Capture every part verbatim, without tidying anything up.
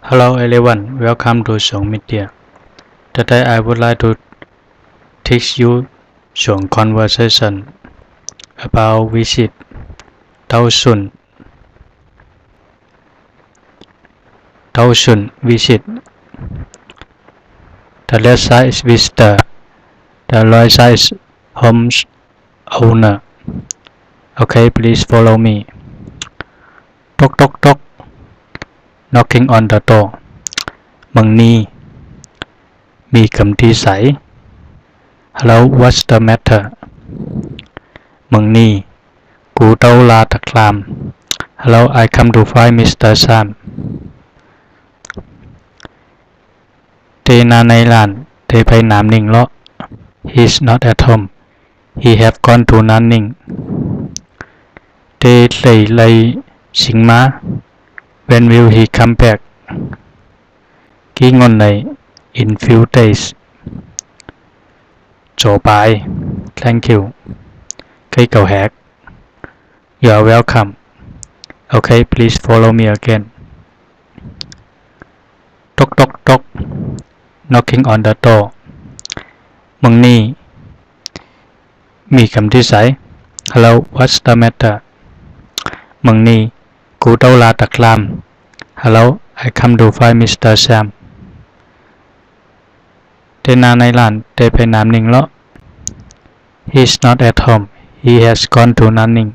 Hello everyone, welcome to Shong Media. Today I would like to teach you some conversation about visit. Tao shun, tao shun visit. The left side is visitor. The right side is home owner. Okay, please follow me. Tok tok tok. Knocking on the door. Mengni, mi kam ti sai. Hello, what's the matter? Mengni, ku tau la taklam. Hello, I come to find Mister Sam. Te na nai lan, te pai nam ning lo. He's not at home. He have gone to Nanning. Te lei lai sing ma. When will he come back? Ki ngon nai, in few days. Cho pai. Thank you. Kei kau hek. You are welcome. Okay, please follow me again. Tok tok tok. Knocking on the door. Mengni, mi kam ti sai. Hello, what's the matter? Mengni, ku tau la taklam. Hello, I come to find Mister Sam. Te na nai lan, te pai nam ning lo. He's not at home. He has gone to Nanning.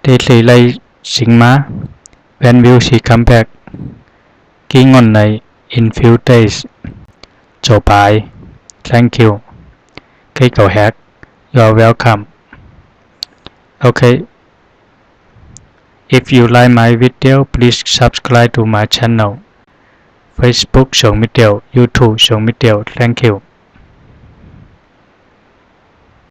Te lei lai sing ma. When will he come back? Ki ngon nai, in few days. Cho pai. Thank you. Kei kau hek. You are welcome. Okay. If you like my video, please subscribe to my channel. Facebook Shong Media, YouTube Shong Media. Thank you.